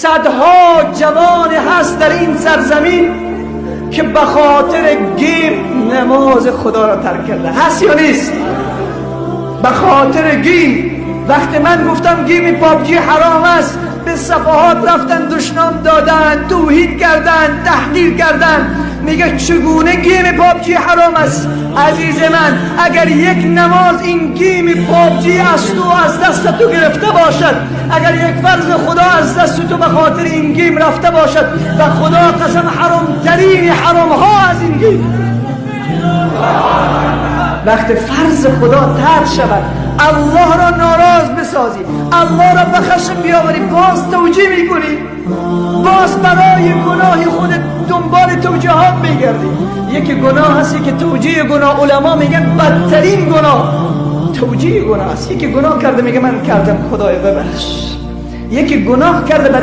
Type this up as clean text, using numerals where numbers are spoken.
صدها جوان هست در این سرزمین که به خاطر game نماز خدا را ترک کرده. هست یا نیست؟ به خاطر game. وقتی من گفتم game PUBG حرام است، به صفحات رفتن، دشنام دادن، توهین کردن، تحقیر کردن. میگه چگونه game PUBG حرام است؟ عزیز من، اگر یک نماز این game PUBG از تو، از دست تو گرفته باشد، اگر یک فرض خدا از دست تو به خاطر این game رفته باشد، و خدا قسم حرام ترین حرام ها از این game. وقت فرض خدا ترک شود، الله را ناراض بسازی، الله را به خشم بیاوری، باز توجیه میکنی، باز برای گناه خودت دنبال توجیهات میگردی. یکی گناه هستی که توجیه گناه، علما میگن بدترین گناه توجیه گناه است. یکی گناه کرده، میگه من کردم، خدای ببخش. یکی گناه کرده برای